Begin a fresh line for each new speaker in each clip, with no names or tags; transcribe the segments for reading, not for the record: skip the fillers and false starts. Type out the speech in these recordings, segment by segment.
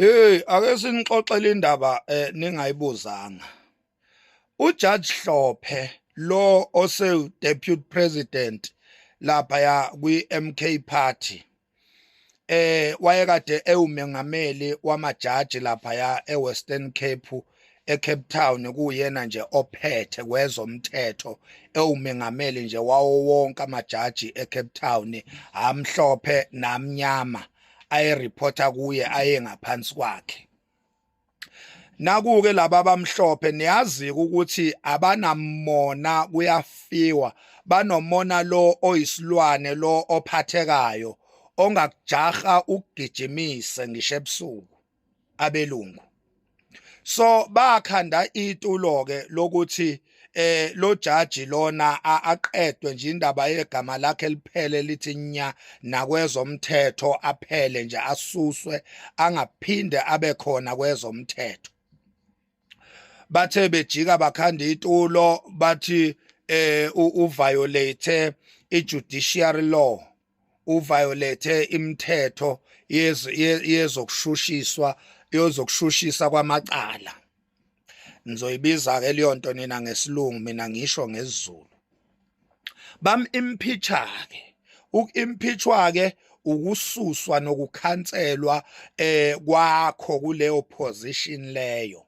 Hey, ake sinixoxele indaba ningayibuzanga. UJudge Hlophe lo ose deputy president lapha ya kwi-MK Party wayekade ewumengameli wamajaji lapha ya eWestern Cape, eCape Town, kuyena nje ophethe kwezomthetho, ewumengameli nje wawo wonke amajaji eCape Town, amhlophe namnyama, ayereporta kuye, aye ngaphansi kwakhe. Nakuke laba abamhlophe, niyazi ukuthi abanamona, kuyafiwa, banomona lo oyisilwane, lo ophathekayo, ongakujaha ukugijimise ngisho ebusuku, abelungu. So bakhanda itulo ke lokuthi lo jaji lona aqedwe nje indaba yegama lakhe, liphele lithi nya nakwezomthetho, aphele nje, asuswe, angaphinde abe khona kwezomthetho. Bathe bejika bakhanda itulo, bathi uviolate i-judiciary law, uviolate imithetho yezokushushiswa, yozokushushisa kwamacala. Nizoyibiza ke leyo nto nina ngesilungu, mina ngisho ngesiZulu. Bam impeacha ke. Ukimpeachwa ke ukususwa nokukhanselwa kwakho kuleyo position leyo.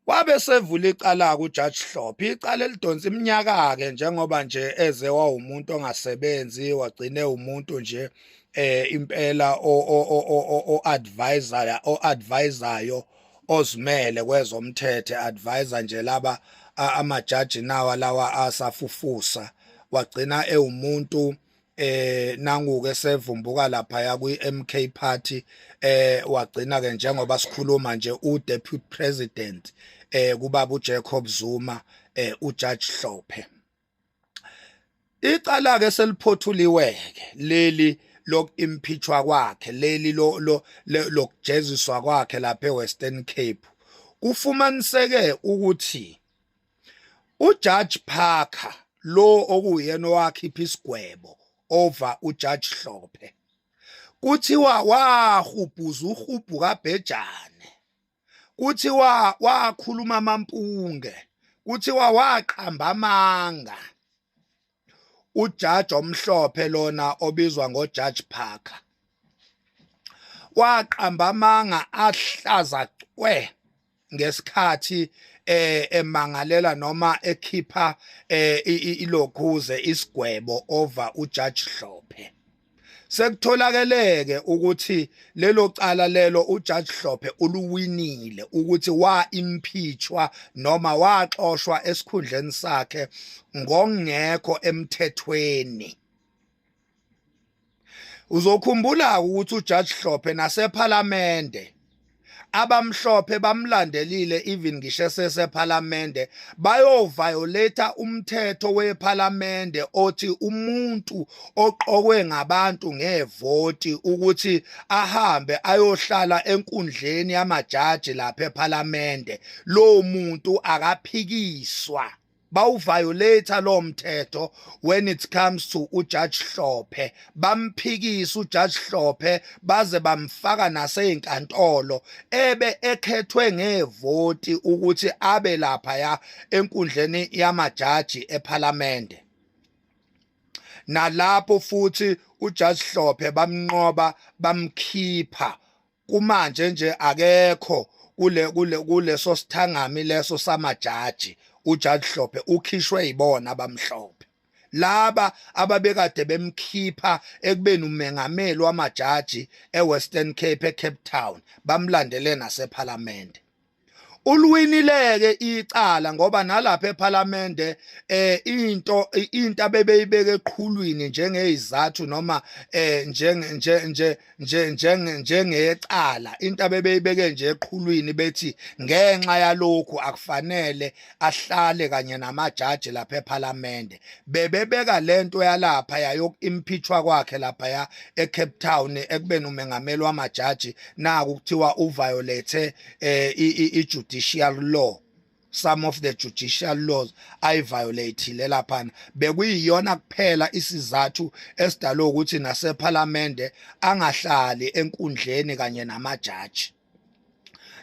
Wabe sevula icala kuJudge Hlophe, icala elidonsa iminyaka ke, njengoba nje eze wawumuntu ongasebenzi, wagcine umuntu nje impela o advisor, o advisayo, ozimele kwezomthetho, advisor nje laba amajaji nawa lawa asafufusa. Wagcina ewumuntu nangu ke sevumbuka lapha ya kwi-MK Party, wagcina ke njengoba sikhuluma nje u-deputy president kubaba uJacob Zuma, uJudge Hlophe. Icala ke seliphothuliwe ke leli lokimpeachwa kwakhe, leli lo lokujeziswa kwakhe lapha eWestern Cape. Kufumaniseke ukuthi uJudge Parker lo okuyena owakhipha isigwebo over uJudge Hlophe, kuthiwa wahubhuza uhubhu kaBhejane, kuthiwa wakhuluma amampunge, kuthiwa waqamba amanga ujaji omhlophe lona obizwa ngoJudge Parker. Waqamba amanga ahlaza cwe ngesikhathi emangalela noma ekhipha ilokhuze isigwebo over uJudge Hlophe. Sekutholakeleke ukuthi lelo cala lelo uJudge Hlophe uluwinile, ukuthi wa impeachwa noma waxoshwa esikhundleni sakhe ngongekho emthethweni. Uzokhumbula ukuthi uJudge Hlophe nasephalamende abamhlophe bamlandelile, even ngisho esesephalamende, bayoviolate umthetho wephalamende othi umuntu oqokwe ngabantu ngevoti ukuthi ahambe ayohlala enkundleni yamajaji lapha ephalamende, lo muntu akaphikiswa. Bawuviolate lo mthetho when it comes to uJudge Hlophe. Bamphikisa uJudge Hlophe baze bamfaka naseyinkantolo, ebe ekhethwe ngevoti ukuthi abe lapha ya enkundleni yamajaji ephalamende. Nalapho futhi uJudge Hlophe bamnqoba, bamkhipha. Kumanje nje akekho kule kuleso sithangami leso samajaji. UJudge Hlophe ukhishwe yibona abamhlophe laba ababekade bemkhipha ekubeni umengameli wamajaji eWestern Cape, eCape Town, bamlandele nasephalamende. Ulwinileke icala ngoba nalapha ephalamende into abebeyibeke eqhulwini njengezizathu noma njenge nje nje nje njengecala, into abebeyibeke nje eqhulwini bethi ngenxa yalokhu akufanele ahlale kanye namajaji lapha ephalamende, bebebeka lento yalapha yayoku-impeachwa kwakhe lapha ya eCape Town ekubeni umengameli wamajaji. Naku kuthiwa uviolate i-judicial law. Some of the judicial laws ayiviolateile laphana. Bekuyiyona kuphela isizathu esidalwe ukuthi nasephalamende angahlali enkundleni kanye namajaji.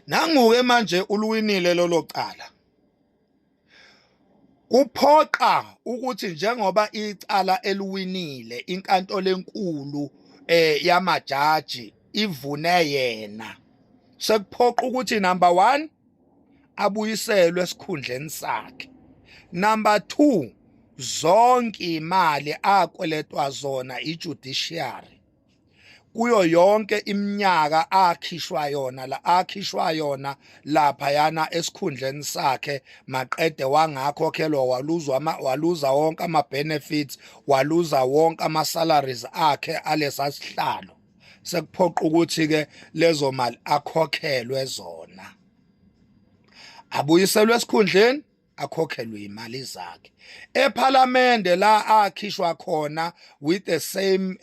Nanguke manje uluwinile lolo cala. Kuphoqa ukuthi njengoba icala eluwinile inkantolo enkulu yamajaji ivune yena, sekuphoqa ukuthi number 1 abuyiselwe esikhundleni sakhe, number 2 zonke imali akweletwa zona ijudiciary kuyo yonke iminyaka akhishwa yona la akhishwa yona lapha yana esikhundleni sakhe, maqede wangakhokhelwa, waluzwa, waluza wonke ama benefits, waluza wonke ama salaries akhe alesa sihlalo. Sekuphoqa ukuthi ke lezo mali akhokhelwe zona, abuyiselwe esikhundleni, akhokhelwe imali zakhe. Ephalamende la akhishwa khona with the same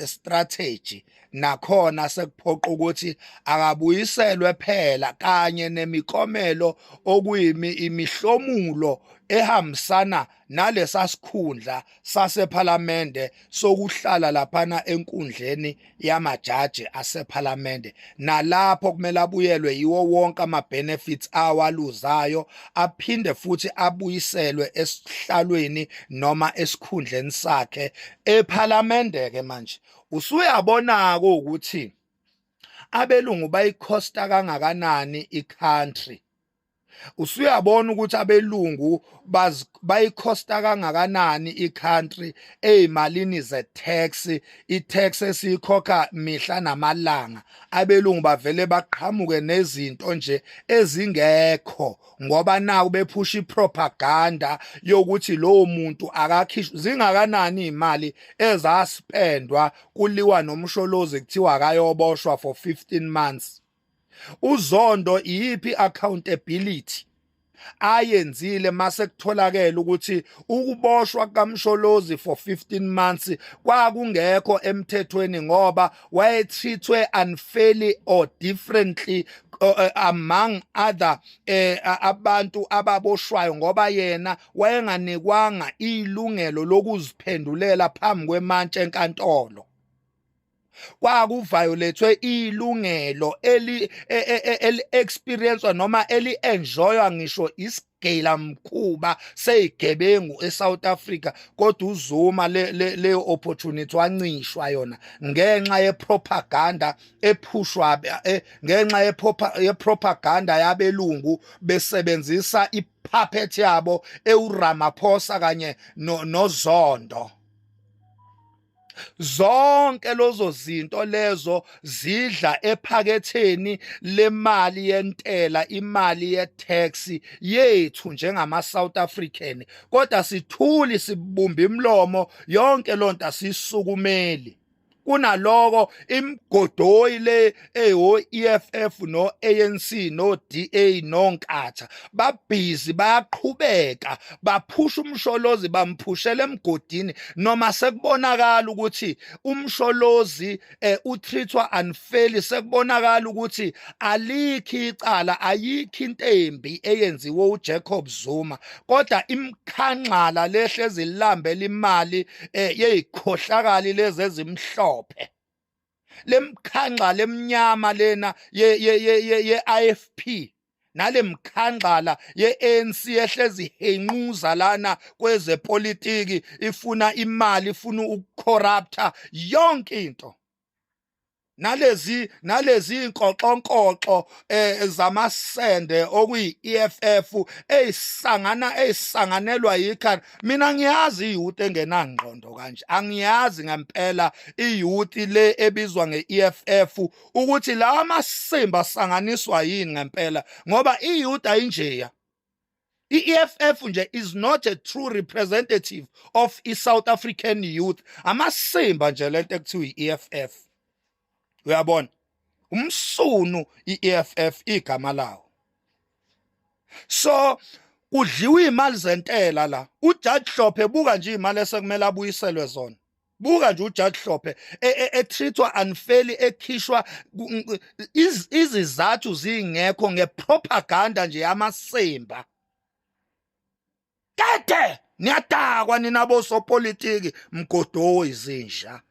strategy, nakhona sekuphoqa ukuthi akabuyiselwe phela kanye nemiklomelo okuyimi imihlomulo ehambisana nalesa sikhundla sasephalamende sokuhlala laphana enkundleni yamajaji asephalamende. Nalapho kumele abuyelwe yiwo wonke ama-benefits awaluzayo, aphinde futhi abuyiselwe esihlalweni noma esikhundleni sakhe ephalamende. Ke manje usuyabona-ke ukuthi abelungu bayikhosta kangakanani i-country. Usuyabona ukuthi abelungu bayikhosta kangakanani i-country ezimalini ze-tax, i-tax esiyikhokha mihla namalanga. Abelungu bavele baqhamuke nezinto nje ezingekho ngoba naku bephusha ipropaganda yokuthi lowo muntu akakhishwe. Zingakanani imali ezaspendwa kuliwa noMsholozi, kuthiwa akayoboshwa for 15 months? UZondo iyiphi accountability ayenzile mase kutholakele ukuthi ukuboshwa kaMsholozi for 15 months kwakungekho emthethweni ngoba wayetreatwe unfairly or differently among other abantu ababoshwayo, ngoba yena wayenganikwanga ilungelo lokuziphendulela phambi kwemantshi enkantolo? Kwakuviolethwe ilungelo eli eli experience noma eli enjoywa ngisho isigela mkhuba seyigebengu eSouth Africa, kodwa uZuma le leyo opportunity wancishwa yona ngenxa yepropaganda ephushwa, ngenxa yepropaganda yabelungu besebenzisa ipuppet yabo eURamaphosa kanye noZondo. Zonke lozo zinto lezo zidla ephaketheni lemali yentela, imali ye-tax yethu njengama South African, kodwa sithuli, sibumba imlomo, yonke lonto asisukumeli. Kunaloko imigodoyi le eyo EFF no ANC no DA noNkatha babhizi, bayaqhubeka baphusha uMsholozi, bamphushela emgodini, noma sekubonakala ukuthi uMsholozi utreatwa unfairly, sekubonakala ukuthi alikho icala, ayikho into embi eyenziwe uJacob Zuma, kodwa imkhanxala lehlezi ilambela imali yeyikhohlakali lezi ezimhlophe, lemkhanxala eminyama lena ye ye ye ye IFP nalemkhanxala ye-ANC ehlezi henquza lana kwezepolitiki, ifuna imali, ifuna ukucorrupta yonke into, nalezi inkoxonkoxo zamasende okuyi EFF eyisangana eyisanganelwa yikhanda. Mina ngiyazi iyouth engenangqondo kanje, angiyazi ngempela iyouth le ebizwa ngeEFF ukuthi la masimba asanganiswa yini ngempela, ngoba iyouth ayinjeya. I-EFF nje is not a true representative of i-South African youth. Amasimba nje lento ekuthiwa i-EFF, uyabona, umsunu i-EFF igama lawo. So kudliwa imali zentela la. Ujaji Hlophe, buka nje imali esekumele abuyiselwe zona. Buka nje uJudge Hlophe etreatwa unfairly, ekhishwa izizathu zingekho ngepropaganda nje yamasimba. Kade niyadakwa nina bosopolitiki, mgodoyi, zinja.